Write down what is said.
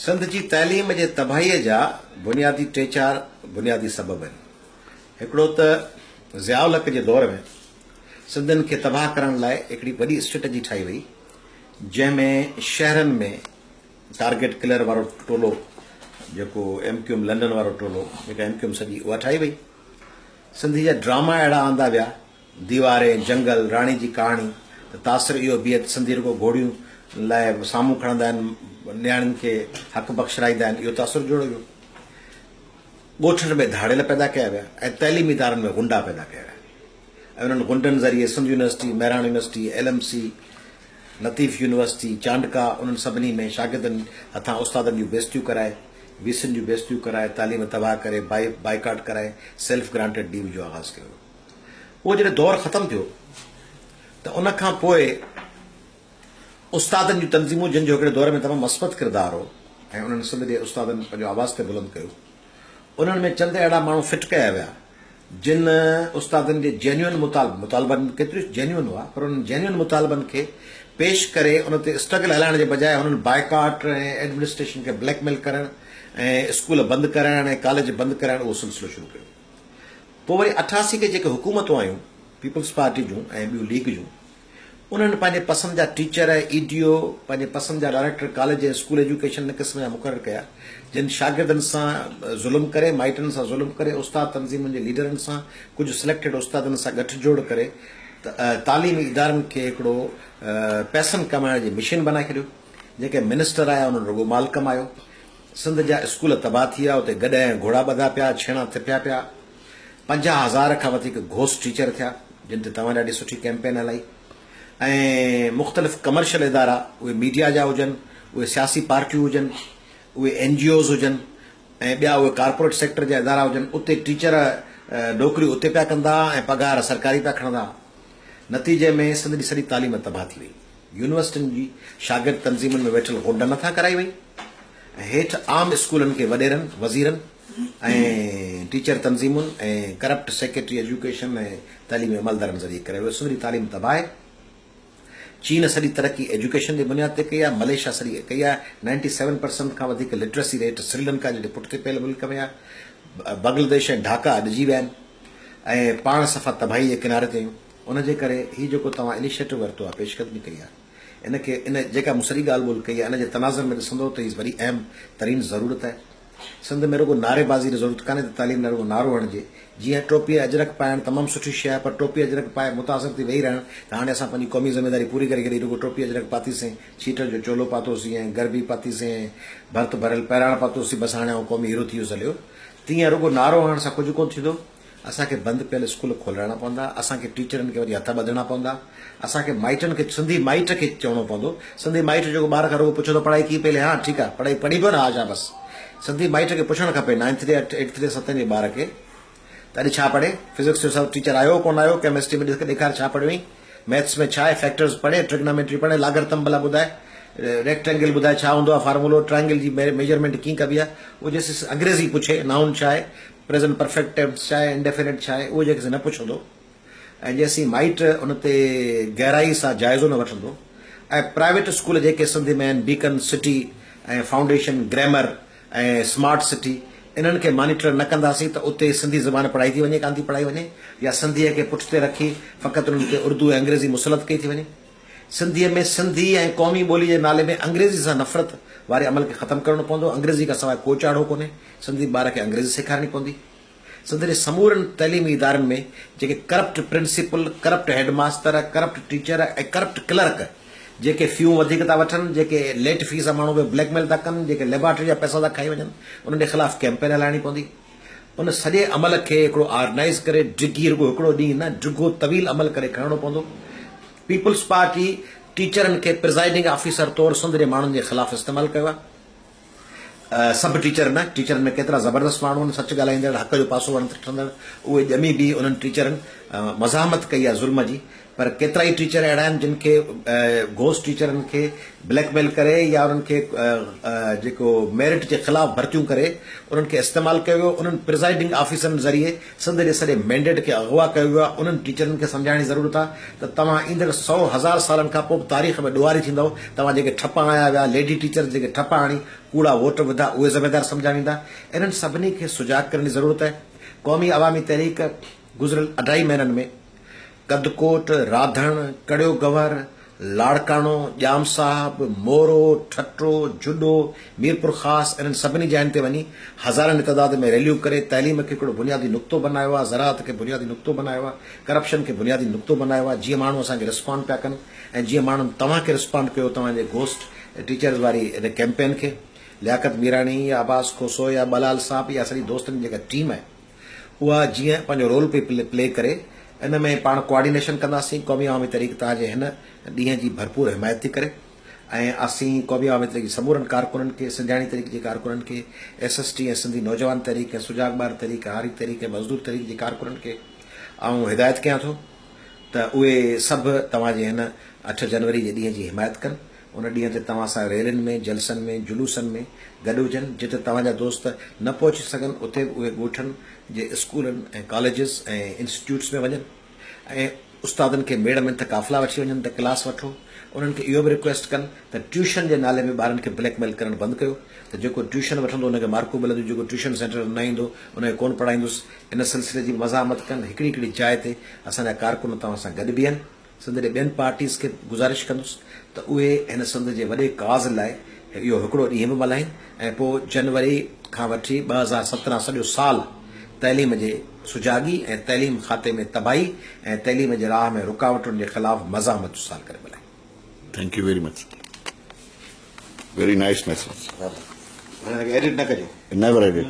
سنڌ جي تعليم جي تباهيء جا بنيادي ٽي چار بنيادي سبب آهن. هڪڙو ته ضياء الحق جي دور ۾ سنڌين کي تباهه ڪرڻ لاء هڪڙي وڏي اسٽريٽجي ٺاهي وئي، جنهن ۾ شهرن ۾ ٽارگيٽ ڪلر وارو ٽولو جيڪو ايم ڪيو ايم لنڊن وارو ٽولو جيڪا ايم ڪيو ايم سڄي اها ٺاهي وئي. سنڌي جا ڊراما اهڙا آندا ويا، ديوارين، جنگل، راڻي جي ڪهاڻي ته تاثر اهو بيهي ته سنڌي رڳو گهوڙيون لاء سامهون کڻندا آهن، نياڻين کي حق بخشرائيندا آهن، اهو تاثر جوڙيو ويو. ڳوٺن ۾ ڌاڙيل پيدا ڪيا ويا ۽ تعليمي ادارن ۾ غنڊا پيدا ڪيا ويا ۽ انهن غنڊن ذريعي Sindh university, Mehran university, L M C, Latif university, Chandka انهن سڀني ۾ شاگردن هٿان استادن جون بيعزتيون ڪرائي، وي سين جون بيعزتيون ڪرائي، تعليم تباهه ڪري، بائيڪاٽ ڪرائي، سيلف گرانٽيڊ ليو جو آغاز ڪيو ويو. اهو جڏهن دور ختم ٿيو ته ان کان پوء استادن جون تنظيمون جن جو هڪڙي دور ۾ تمام مثبت ڪردار هو ۽ انهن سنڌ جي استادن پنهنجو آواز تي بلند ڪيو، انهن ۾ چند اهڙا ماڻهو فٽ ڪيا ويا جن استادن جي جينيوئن مطالبن، مطالبن ڪيتريون جينيوئن هئا پر انهن جينيوئن مطالبن کي پيش ڪري ان تي اسٽرگل هلائڻ جي بجاء هنن بائيڪاٽ ۽ ايڊمنسٽريشن کي بليڪ ميل ڪرڻ ۽ اسڪول بند ڪرائڻ ۽ ڪاليج بند ڪرائڻ اهو سلسلو شروع ڪيو. پوء وري 88 کي جيڪي حڪومتون آيون پيپلز پارٽي جون ۽ ٻيون ليگ جون انهن پنهنجي پسند جا ٽيچر، اي ڊي او، پنهنجي پسند جا ڊائريڪٽر ڪاليج ۽ اسڪول ايجوڪيشن ان قسم جا مقرر ڪيا، جن شاگردن سان ظلم ڪري، مائٽن سان ظلم ڪري، استاد تنظيمن جي ليڊرن سان، ڪجهه سليڪٽيڊ استادن سان ڳٺ جوڙ ڪري تعليمي ادارن کي هڪڙو پئسن ڪمائڻ جي مشين بنائي ڇڏيو. جيڪي منسٽر آيا انهن رڳو مال ڪمايو. سنڌ جا اسڪول تباهه ٿي ويا، اتي گڏهه ۽ گهوڙا ٻڌا پيا، ڇيڻا ٿڦيا پيا. 50 هزار کان وڌيڪ گهوسٽ ٽيچر ٿيا، جن تي توهان ڏاڍي سٺي ڪئمپين هلائي ۽ مختلف ڪمرشل ادارا، اهي ميڊيا جا هجن، اهي سياسي پارٽيون هجن، اهي اين جي اوز هجن ۽ ٻيا اهي ڪارپوريٽ سيڪٽر جا ادارا هجن، اتي ٽيچر نوڪريون اتي پيا ڪندا ۽ پگهار سرڪاري پيا کڻندا. نتيجي ۾ سنڌ جي سڄي تعليم تباهه ٿي وئي. يونيورسٽين جي شاگرد تنظيمن ۾ ويٺل غنڊن هٿان ڪرائي وئي ۽ هيٺ عام اسڪولن کي وڏيرن، وزيرن ۽ ٽيچر تنظيمن ۽ ڪرپٽ سيڪريٽري ايجوڪيشن ۽ تعليمي عملدارن ذريعي ڪرايو ويو. سنڌ جي تعليم تباهه آهي. چين سڄي ترقي ايجوڪيشن جي بنياد تي ڪئي آهي، ملائيشيا سڄي ڪئي آهي، نائنٽي سيون پرسنٽ کان وڌيڪ لٽرسي ريٽ سريلنڪا جهڙي پٺتي پيل ملڪ ۾ آهي. بنگلاديش ۽ ڍاڪا اڏجي ويا آهن ۽ پاڻ صفا تباهي جي ڪناري تي آهيون. ان جي ڪري هي جيڪو توهان انيشيٽو ورتو آهي، پيش قدمي ڪئي آهي، ان کي ان جيڪا مون سڄي ڳالهه ٻولهه ڪئي آهي، ان جي تناظر ۾ ڏسندو ته هي وڏي اهم ترين ضرورت آهي. سنڌ ۾ رڳو نعري بازي جي ضرورت ڪانهي ته تعليم لاء رڳو نعرو هڻجي. جيئن ٽوپي ۽ اجرڪ پائڻ تمام سٺي شيء آهي پر ٽوپي اجرڪ پائي متاثر ٿي ويهي رهڻ ته هاڻي اسان پنهنجي قومي ذميداري پوري ڪري ڇڏي رڳو ٽوپي اجرڪ پاتيسين، ڇيٽر جو چولو پاتوسين ۽ گربي پاتيسين ۽ ڀرت ڀريل پهراڻ پاتوسين بس هاڻي آئون قومي هيرو ٿي ويس هليو. تيئن رڳو نعرو هڻڻ سان ڪجهه ڪونه ٿيندو. اسان کي بند پيل اسڪول کولرائڻا پوندا، اسان کي ٽيچرن کي وري هٿ ٻڌڻا پوندا، اسان کي مائٽن کي سنڌي مائٽ کي چوڻو پوندو، سنڌي مائٽ جيڪو ٻار کان رڳو پڇندو پڙهائي ڪيئن پئي هلي ها ٺيڪ آ پڙهائي پڙهي پيو نه ها شابس سنڌي مائٽ کي پڇڻ کپي نائنٿ ڊي ايٽٿ ڊي ستين جي ٻار کي ته اڄ ڇا پڙهي فزڪس جو سر ٽيچر آيو ڪونه آيو ڪيمسٽري ۾ ڏس ڏيکار ڇا پڙهيو هئين ميٿس ۾ ڇا آهي فيڪٽرز پڙهي ٽرگناميٽري پڙهي لاگرتم ڀلا ٻڌائي ريڪٽينگل ٻڌائي ڇا هوندو آهي فارمولو ٽرائنگل جي ميجرمينٽ ڪيئن ڪبي آهي اهو جيسين انگريزي پڇي نائون ڇا آهي پريزنٽ پرفيڪٽ ٽينس ڇا آهي، انڊيفينٽ ڇا آهي، اهو جيڪڏهن نه پڇندو ۽ جيسين مائٽ ان تي گهرائي سان جائزو نه وٺندو ۽ پرائيويٽ اسڪول جيڪي سنڌ ۾ آهن Beacon City ۽ Foundation Grammar ۽ Smart City انهن کي مانيٽر نه ڪنداسين ته اتي سنڌي زبان پڙهائي ٿي وڃي ڪانه ٿي پڙهائي وڃي يا سنڌيء کي پٺتي رکي فقط انهن کي اردو ۽ انگريزي مسلط ڪئي ٿي وڃي. سنڌيء ۾ سنڌي ۽ قومي ٻولي جي نالي ۾ انگريزي سان نفرت واري عمل کي ختم ڪرڻو پوندو. انگريزي کان سواء ڪو چاڙهو ڪونهي. سنڌي ٻار کي انگريزي سيکارڻي پوندي. سنڌ جي سمورن تعليمي ادارن ۾ جيڪي corrupt principal, corrupt head master, corrupt teacher ۽ corrupt clerk جيڪي فيون وڌيڪ ٿا وٺن، جيڪي ليٽ في سان ماڻهو کي بليڪ ميل ٿا ڪن، جيڪي ليبارٽري جا پئسا ٿا کائي وڃن، انهن جي خلاف ڪئمپين هلائڻي پوندي. ان سڄي عمل کي هڪڙو آرگنائيز ڪري ڊگهي رڳو هڪڙو ڏينهن نه ڊگهو طويل عمل ڪري کڻڻو پوندو. پيپلز پارٽي ٽيچرن کي پرزائيڊنگ آفيسر طور سنڌ جي ماڻهن جي خلاف استعمال ڪيو آهي. سڀ ٽيچر نه، ٽيچرن ۾ ڪيترا زبردست ماڻهو آهن، سچ ڳالهائيندڙ، حق جو پاسو وٺندڙ، اهي ڄمي به انهن ٽيچرن مزاحمت ڪئي آهي ظلم جي. پر ڪيترائي ٽيچر اهڙا آهن جن کي گهوسٽ ٽيچرن کي بليڪ ميل ڪري يا انهن کي جيڪو ميرٽ جي خلاف ڀرتيون ڪري انهن کي استعمال ڪيو ويو انهن پرزائيڊنگ آفيسرن ذريعي سنڌ جي سڄي مينڊيٽ کي اغوا ڪيو ويو آهي انهن ٽيچرن کي سمجهائڻ جي ضرورت آهي ته توهان ايندڙ سئو هزار سالن کان پوء به تاريخ ۾ ڏوهاري ٿيندؤ توهان جيڪي ٺپا هنيا ويا ليڊي ٽيچرز جيڪي ٺپا هڻي ڪوڙا ووٽ وڌا اهي ذميدار سمجهيا ويندا انهن سڀني کي سجاڳ ڪرڻ جي ضرورت آهي قومي عوامي تحريڪ گذريل اڍائي مهينن ۾ ڪڌڪوٽ، راڌڻ، ڪڙيو گوهر، لاڙڪاڻو، ڄام صاحب، مورو، ٺٽو، جهڏو، ميرپورخاص انهن سڀني جاين تي وڃي هزارن جي تعداد ۾ ريليون ڪري تعليم کي هڪڙو بنيادي نقطو بنايو آهي، زراعت کي بنيادي نقطو بنايو آهي، ڪرپشن کي بنيادي نقطو بنايو آهي، جيئن ماڻهو اسان کي رسپانڊ پيا ڪن ۽ جيئن ماڻهن توهان کي رسپانڊ ڪيو توهان جي گهوسٽ ٽيچرز واري ان ڪيمپين کي لياقت ميراڻي يا عباس کوسو يا ٻلال صاحب يا سڄي دوستن جي جيڪا ٽيم آهي. اها جيئن پنهنجو رول پئي پلي ڪري ان ۾ پاڻ ڪوآرڊينيشن ڪنداسين، قومي عوامي تحريڪ توهان جي هن ڏينهن جي ڀرپور حمايت ٿي ڪري ۽ اسين قومي عوامي تحريڪ جي سمورن ڪارڪنن کي، سنڌياڻي تحريڪ جي ڪارڪنن کي، ايس ايس ٽي ۽ سنڌي نوجوان تحريڪ ۽ سجاڳ ٻار تحريڪ، هاري تحريڪ ۽ مزدور تحريڪ جي ڪارڪنن کي آئون هدايت ڪيان ٿو ته اهي سڀ توهان جي هن اٺ جنوري جي ڏينهن جي حمايت ڪن. ان ڏينهن تي توهان سان ريلين ۾، جلسن ۾، جلوسن ۾ گڏ هجن. جتي توهان جا دوست نه پهچي سگهن، اتي به اهي ڳوٺن جي اسڪولن ۽ ڪاليجز ۽ انسٽيٽيوٽس ۾ وڃن ۽ استادن کي ميڙ منٿ قافلا وٺي وڃن ته ڪلاس وٺو. انهن کي اهو به رڪويسٽ ڪن ته ٽيوشن جي نالي ۾ ٻارن کي بليڪ ميل ڪرڻ بند ڪيو ته جيڪو ٽيوشن وٺندو ان کي مارڪون ملنديون، جيڪو ٽيوشن سينٽر نه ايندو ان کي ڪونه پڙهائيندس. ان سلسلي جي به مزاحمت ڪن. هڪڙي هڪڙي جاء تي اسان جا ڪارڪن توهان سان گڏ بيهن. سنڌ جي ٻين پارٽيز کي به گذارش ڪندس ته اهي هن سنڌ جي وڏي ڪاز لاء اهو هڪڙو ڏينهن به ملهائين ۽ پوء جنوري کان وٺي 2017 سڄو سال تعليم جي سجاڳي ۽ تعليم کاتي ۾ تباهي ۽ تعليم جي راهه ۾ رڪاوٽن جي خلاف مزاحمت جو سال ڪري ملهائين. Thank you very much very nice message. Edit نه ڪجو. Never edit.